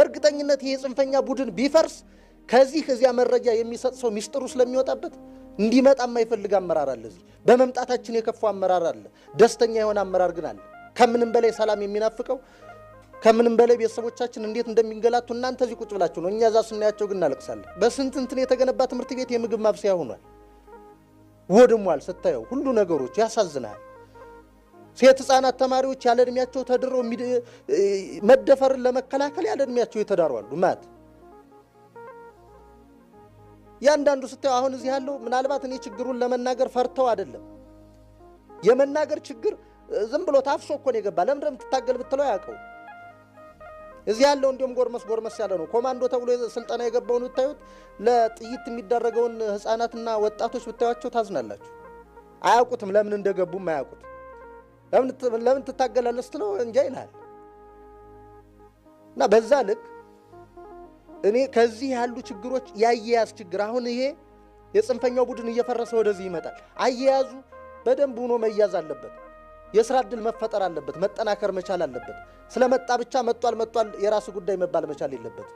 በእርግጠኝነት ይሄ የጽንፈኛ ቡድን ቢፈርስ ከዚህ እዚያ መረጃ የሚሰጥ ሰው ሚስጥሩ ስለሚወጣበት እንዲመጣ የማይፈልግ አመራር አለ። እዚህ በመምጣታችን የከፉ አመራር አለ። ደስተኛ የሆነ አመራር ግን አለ። ከምንም በላይ ሰላም የሚናፍቀው፣ ከምንም በላይ ቤተሰቦቻችን እንዴት እንደሚንገላቱ እናንተ እዚህ ቁጭ ብላችሁ ነው። እኛ እዛ ስናያቸው ግን እናለቅሳለን። በስንት እንትን የተገነባ ትምህርት ቤት የምግብ ማብሰያ ሆኗል፣ ወድሟል። ስታየው ሁሉ ነገሮች ያሳዝናል። ሴት ህፃናት ተማሪዎች ያለ እድሜያቸው ተድረው መደፈርን ለመከላከል ያለ እድሜያቸው የተዳሩ አሉ። ማት ያንዳንዱ ስታየው አሁን እዚህ ያለው ምናልባት እኔ ችግሩን ለመናገር ፈርተው አይደለም። የመናገር ችግር ዝም ብሎ ታፍሶ እኮ ነው የገባ። ለምንድን ነው የምትታገል ብትለው አያውቀው። እዚህ ያለው እንዲሁም ጎርመስ ጎርመስ ያለ ነው። ኮማንዶ ተብሎ ስልጠና የገባውን ብታዩት፣ ለጥይት የሚደረገውን ህፃናትና ወጣቶች ብታዩቸው ታዝናላችሁ። አያውቁትም፣ ለምን እንደገቡም አያውቁት። ለምን ትታገላለህ ስትለው እንጃ ይልሃል። እና በዛ ልክ እኔ ከዚህ ያሉ ችግሮች የአያያዝ ችግር፣ አሁን ይሄ የጽንፈኛው ቡድን እየፈረሰ ወደዚህ ይመጣል። አያያዙ በደንብ ሆኖ መያዝ አለበት። የስራ እድል መፈጠር አለበት። መጠናከር መቻል አለበት። ስለመጣ ብቻ መጧል መጧል የራሱ ጉዳይ መባል መቻል የለበት።